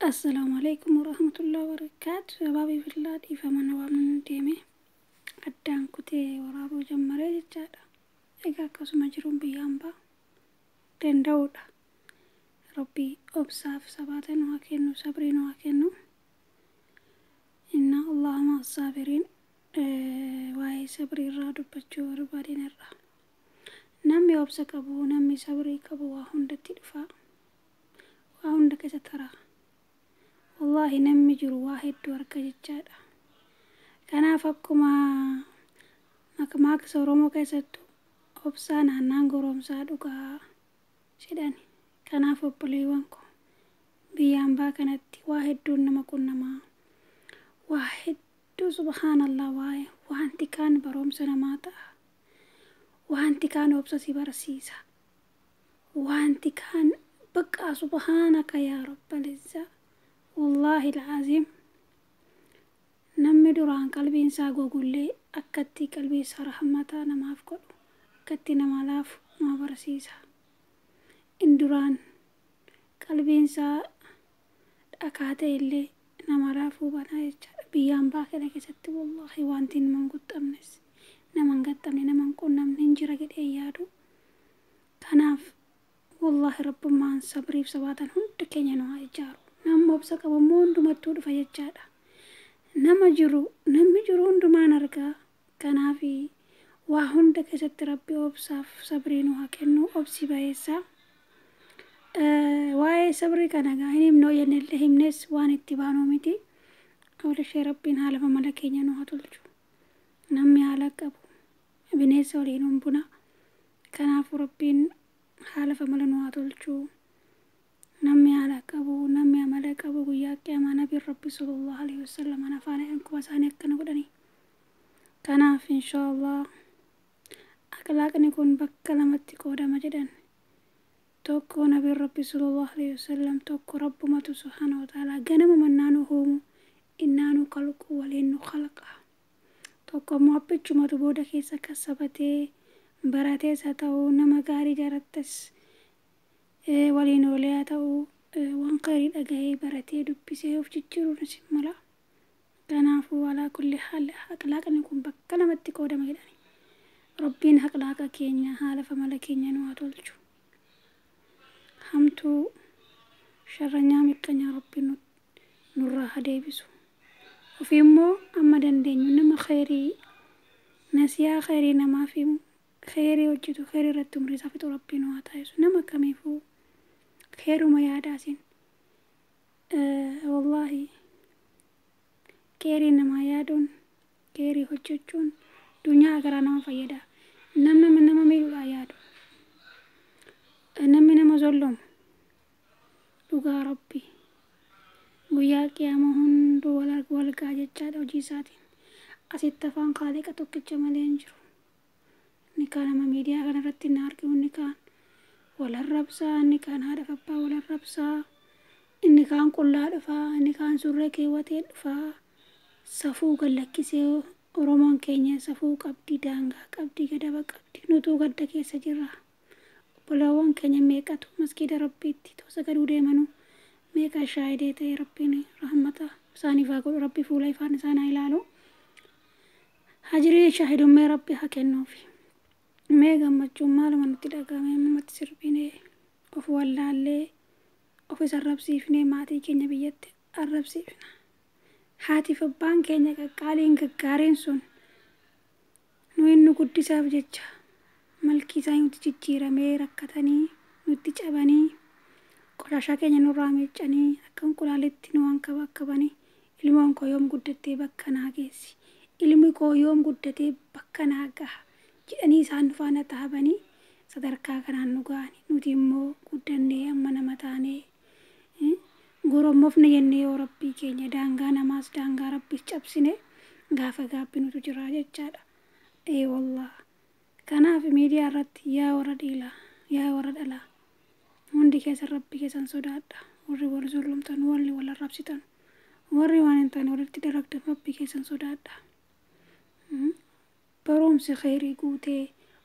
Assalaamu alaikum warahmatullahi wabarakaatu. Sabaabii billaa dhiifama na waamni deeme addaan kutee waraabuu jammaree jechaadha. Egaa akkasuma jiruun biyya hambaa danda'uudha. Rabbii obsaaf sabaata nu haa kennu, sabrii nu haa kennu. Inna Allaha ma'a saabiriin. Waa'ee sabrii irraa dubbachuu barbaadeen irraa. Namni obsa qabu, namni sabrii qabu waa hundatti dhufa. Waa hunda keessa taraa. Wallaahi namni jiru waa hedduu arga jechaadha. Kanaaf akkuma makmaaksa Oromoo keessattuu obsaan aannaan goromsaa dhugaa jedhan. Kanaaf obboleewwan koo biyya hambaa kanatti waa hedduun nama qunnamaa. Waa hedduu subhaanallah waa'ee wanti kaan barumsa namaa ta'a. Wanti kaan obsa si barsiisa. Wanti kaan bakka subhaanaka yaa rabbal izzaa. Wallaahi al'aaziim namni duraan qalbiin isaa gogullee akkatti qalbii isaa rahmataa namaaf godhu akkatti nama laafu nama barsiisa. In duraan qalbiin isaa dhakaa ta'e illee nama laafuu banaa jechaadha. Biyya hambaa kana keessatti wallaahi wanti nama hin guxxamnes nama hin gaxxamne nama hin qunnamne hin jira jedhee yaadu. Kanaaf wallaahi rabbummaan sabriif sabaatan hunda keenya nu haa ijaaru. Nama obsa qabu immoo hundumattuu dhufa jechaadha. Nama jiru namni jiru hundumaan argaa. Kanaaf waa hunda keessatti rabbi obsaaf sabrii nu haa kennu, obsi bayeessa. Waa'ee sabrii kana gaa hin himnoo jennellee himnes waan itti baanuu miti. Awla ishee rabbiin haala mala keenya nu haa tolchu. Namni haala qabu bineensa waliin hin buna. Kanaafuu rabbiin haala mala nu haa tolchu. Namni haala qabu, namni amala qabu guyyaa qiyaamaa nabiin rabbi sallallahu alaihi wasallam afaan quba isaanii akkana godhanii. Kanaaf inshaallah akhlaaqni kun bakka lamatti qoodama jedhan. Tokko nabiin rabbi sallallahu alaihi wasallam, tokko rabbumatu subhaanahu wa ta'ala ganama mannaanuu uumu innaanuu kalqu waliin nu khalqa. Tokko immoo abbichumatu booda keessa kassabatee baratees haa ta'u nama gaarii jaalattas waliin oolee haa ta'u waan gaarii dhagahee baratee dubbisee of jijjiiruunis mala. Kanaafuu alaa kulli haal akhlaaqni kun bakka lamatti qoodama jedhani. Rabbiin akhlaaqa keenya haala mala keenya nu haa tolchu. Hamtuu sharranyaa miqqanyaa rabbiin nurraa haa deebisu. Ofii immoo amma dandeenyu nama khayrii nasiyaa khayrii namaaf himu khayrii hojjetu khayrii irratti umrii isaa fixu rabbiin nu haa taasisu. Nama kamiifuu kheeruma yaadaasin. Wallaahi khayrii namaa yaaduun khayrii hojjechuun dunyaa garaa nama fayyada. Namni nama miidhuudhaa yaadu. Namni nama zollomu dhugaa rabbi guyyaa qiyaamaa hunduu wal ga'a jechaadha hojii isaatiin. Asitti afaan kaaliqa tokkicha malee hin jiru. Inni kaan nama miidiyaa kanarratti hin argamu, inni kaan wal arrabsaa, inni kaan haadha fi abbaa wal arrabsaa, inni kaan qullaa dhufaa, inni kaan surree keewwatee dhufaa. Safuu gallakkisee Oromoon keenya safuu qabdi, daangaa qabdi, gadaba qabdi. Nutuu gadda keessa jirra. Obboleewwan keenya meeqatu masgiida rabbiitti toosa gaduu deemanu meeqa shaahidee ta'e rabbiin rahmata isaaniif haa godhu, rabbi fuula ifaan isaan haa ilaalu. Hajirii shaahidummee rabbi haa kennuufi. Mee gammachuun maaluma nutti dhagahame ammatti sirbinee of wallaallee of isa arrabsiifnee maatii keenya biyyatti arrabsiifna. Haatiif abbaan keenya qaqqaaliin gaggaariin sun nu inni guddisaaf jecha malkii isaanii nutti jijjiiramee rakkatanii nutti cabanii qoshashaa keenya nurraa miiccanii akka inqulaalitti nu hankabakkabanii ilmoon koo yoom guddattee bakka naa geessi ilmi koo yoom guddatee bakka naa gaha jedhanii isaan faana taabanii sadarkaa kanaan nu ga'ani. Nuti immoo guddannee amma nama taanee gorommoofne jennee yoo rabbii keenya daangaa namaas daangaa rabbiis cabsine gaafa gaabbi nutu jira jechaadha. Ee wallah. Kanaaf miidiyaa irratti yaa warra dhiilaa yaa warra dhalaa hundi keessan rabbi keessan sodaadha. Warri wal zullumtan, warri wal arrabsitan, warri waan hin taane walitti dalagdan rabbi keessan sodaadha. Barumsi khayrii guutee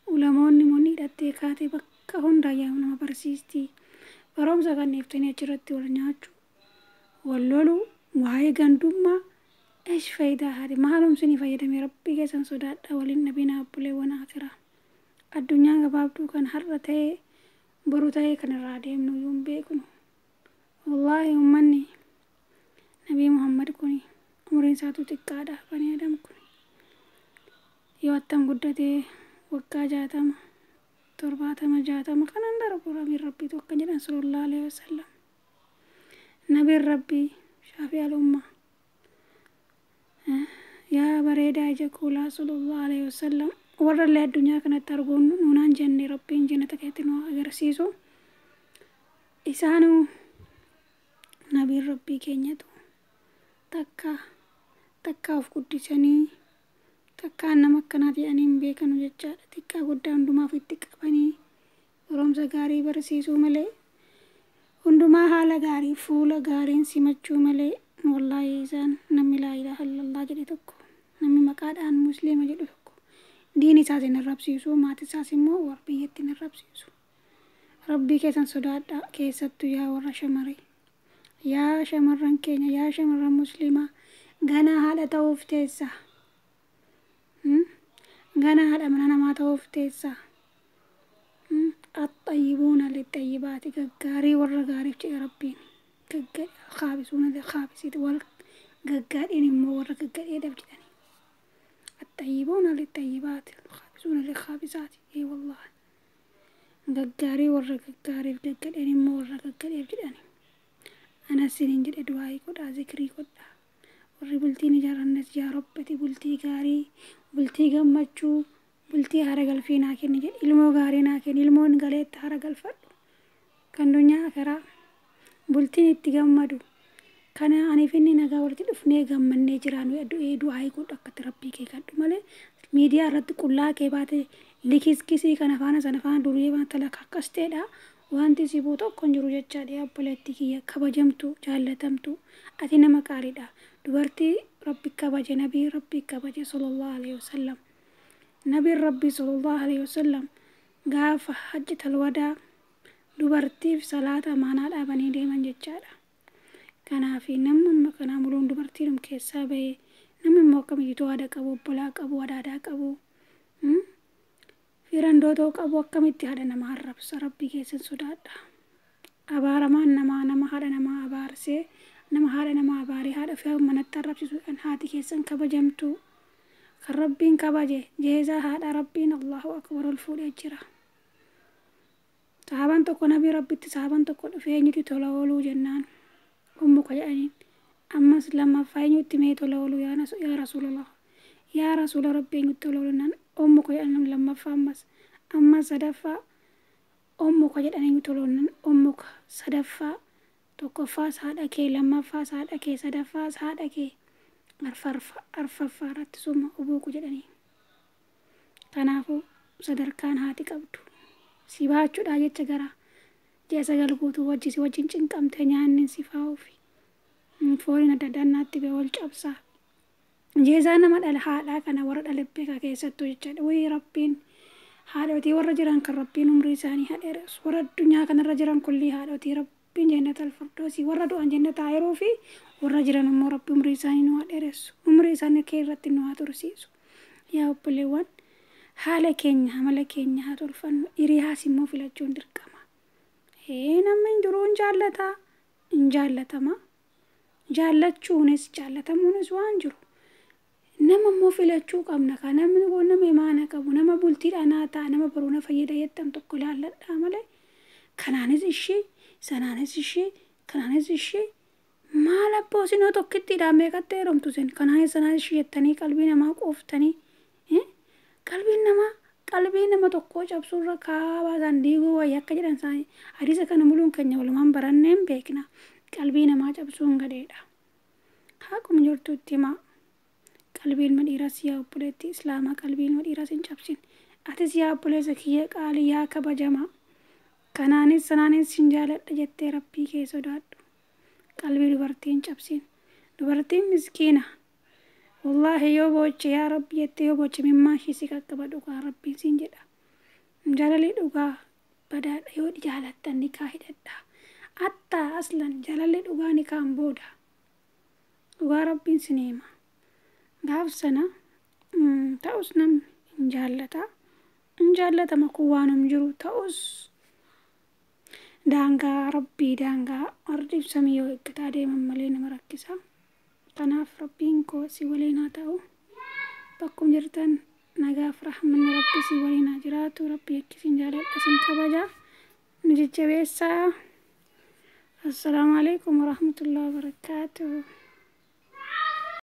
ulamoonni monni hidhattee kaatee bakka hundaa yaa nama barsiisti. Barumsa kan dhiiftanii achirratti wal nyaachuu, Wal loluu, waa'ee gandummaa eesh faayidaa haadhi maalum isinii fayyadame? Rabbii keessan sodaadha, waliin dhabinaa obboleewwan akiraa. Addunyaan gabaabduu kan har'a ta'ee boru ta'ee kan irraa deemnu iyyuu hin beeknu. Wallaahi uummanni Nabii Muhammad kun umriin isaatu xiqqaadha. Bani Adam kun yoo attam guddatee waggaa 60, 70, 60 kanan darbu. Nabiin Rabbiitu akka jedhan sallallahu alaihi wasallam. Nabiin Rabbii shaafii al-ummaa yaa bareedaa ija kuulaa sallallahu alaihi wasallam, warra illee addunyaa kanatti arguun nuunaan jenne Rabbiin jannata keessatti nu agarsiisu. Isaanuu nabiin Rabbii keenyatu takka takka of guddisanii takkaan nama akkanaa jedhanii hin beekanu jechaadha. Xiqqaa guddaa hundumaaf itti qabanii barumsa gaarii barsiisuu malee, hundumaa haala gaarii fuula gaariin simachuu malee, wallaahi isaan namni laa ilaaha illallah jedhe tokko, namni maqaadhaan musliima jedhu tokko diin isaas hin arrabsiisu, maatii isaas immoo warra biyyatti hin arrabsiisu. Rabbii keessan sodaadhaa, keessattuu yaa warra shamarree, yaa shamarran keenya, yaa shamarran musliimaa, ganaa haadha ta'uuf teessa, ganaa haadha mana namaa ta'uuf teessa. Axxayyibuuna lixxayyibaati, gaggaarii warra gaariif jedhe Rabbiin, kaabisuuna kaabisiiti, warra gaggaadhiin immoo warra gaggadheedhaaf jedhanii. Axxayyibuuna lixxayyibaati, kaabisuuna lixaabisaati. Ee wallaahi, gaggaarii warra gaggaariif, gaggadheen immoo warra gaggadheef jedhanii. Anas isiniin jedhe, du'aayii godhaa, zikrii godhaa. Warri bultiin ijaarannes yaa Rabbati bultii gaarii, bultii gammachuu, bultii haara galfii naa kenni jedhi, ilmoo gaarii naa kenni, ilmoon galeetti haara galfadhu kan dunyaa akiraa, bultiin itti gammadu kana aniif inni nagaa walitti dhufnee gammannee jiraannu du'ee du'aayii godhu. Akkatti Rabbii kee kadhu malee miidiyaa irratti qullaa kee baate likiskisii kana faana sana faana durii faana talaka akkas ta'edha. Wanti si buu tokko hin jiru jechaadha. Obboleettii kiyya kabajamtu, jaallatamtu, ati nama qaaliidha. Dubartii Rabbi kabaje, nabii Rabbi kabaje sallallahu alaihi wasallam. Nabiin Rabbii sallallahu alaihi wasallam gaafa hajjatal wadaa dubartiif salaata amaanaa dhaabanii deeman jechaadha. Kanaaf namni amma kanaa muluun dubartiidhum keessaa bahee, namni immoo akkamitti haadha qabu, obbolaa qabu, adaadaa qabu, firandootoo qabu, akkamitti haadha namaa arrabsa? Rabbii keessan sodaadha. Abaaramaan namaa nama haadha namaa abaarsee, nama haadha namaa abaaree haadha ofii manatti arrabsiisuudhaan. Haati keessan kabajamtu kan Rabbiin kabaje, jeezaa haadha Rabbiin Allahu akbar ol fuudhee jira. Sahaabaan tokko nabii Rabbitti, sahaabaan tokko dhufee eenyutu tola ooluu jennaan ummuka jedhaniin. Ammas lammaffaa eenyutti mee tola ooluu yaa Rasuulallah, yaa Rasuula Rabbii, eenyutti tola ooluu jennaan ummuka jedhan lammaffaa. Ammas sadaffaa ummuka jedhan, eenyutti tola ooluu jennaan ummuka sadaffaa. Tokkoffaas haadha kee, lammaffaas haadha kee, sadaffaas haadha kee, arfaffaa irratti summa ubuuku jedhanii. Kanaafuu sadarkaan haati qabdu si baachuudhaa jecha gara ji'a 9 guutuu wajji si wajjin cinqamte, nyaanni si faa'uufi fooliin adda addaa naatti ba'e wal cabsaa. Jeezaa nama dhala haadhaa kana warra dhala beekaa keessattuu jechaadha. Wayii Rabbiin haadhotii warra jiran kan Rabbiin umrii isaanii haa dheeressu. Warra addunyaa kanarra jiran kullii haadhotii Rabbiin jannata alfirdoosii, warra du'an jannata haa fi warra jiran immoo Rabbi umrii isaanii nu haa dheeressu. Umrii isaanii kee irratti nu haa tursiisu. Yaa obboleewwan, haala keenya amala keenya haa tolfannu. Hiriyaas immoo filachuun dirqama. Ee, namni hin jiru hin jaallataa, hin jaallatama. Jaallachuunis jaallatamuunis waan jiru. Nama immoo filachuu qabna. Kan namni kun nama imaana qabu, nama bultiidhaan haa ta'a, nama baruuna fayyada jettan tokko ilaalladhaa malee kanaanis ishii, sanaanis ishii, kanaanis ishii, maal abboo, isinoo tokkittiidhaan meeqatti heerumtu isin? Kanaanis sanaanis ishii jettanii qalbii namaa quuftanii, qalbiin namaa, qalbii nama tokkoo cabsuurra kaabaa isaan diiguu wayya akka jedhan isaanii. Hadiisa kana muluun keenya walumaan baranneen beekna. Qalbii namaa cabsuun gadheedha. Haquma jirtu itti himaa. Qalbii ilma dhiiraas, yaa obboleettii islaamaa, qalbii ilma dhiiraas hin cabsin. Atis yaa obboleessa kiyya qaalii, yaa kabajamaa, kanaanis sanaanis sin jaaladha jettee Rabbii kee sodaadhu. Qalbii dubartii hin cabsin. Dubartiin miskiina. Wallaahi yoo booche yaa Rabbi jettee yoo booche mimmaan ishii si qaqqaba, dhugaa Rabbiin siin jedha. Jaalalli dhugaa badaadha. Yoo jaalattan nikaa hidhadha. Hattaa aslan jaalalli dhugaa ni kaan booda. Dhugaa Rabbiin sin hima. Gaaf sana ta'us namni hin jaallata. Hin jaallatama, kun waanum jiru ta'us, daangaa Rabbii, daangaa ardiif samii yoo eeggataa deeman malee nama rakkisa. Kanaaf Rabbiin koo si waliin haa ta'u. Bakkuma jirtan nagaaf rahmanni Rabbi si waliin haa jiraatu. Rabbi jechi jaaladha, sin kabaja. Nu jajjabeessaa. Assalaamu alaikum warahmatullahi wabarakaatuh.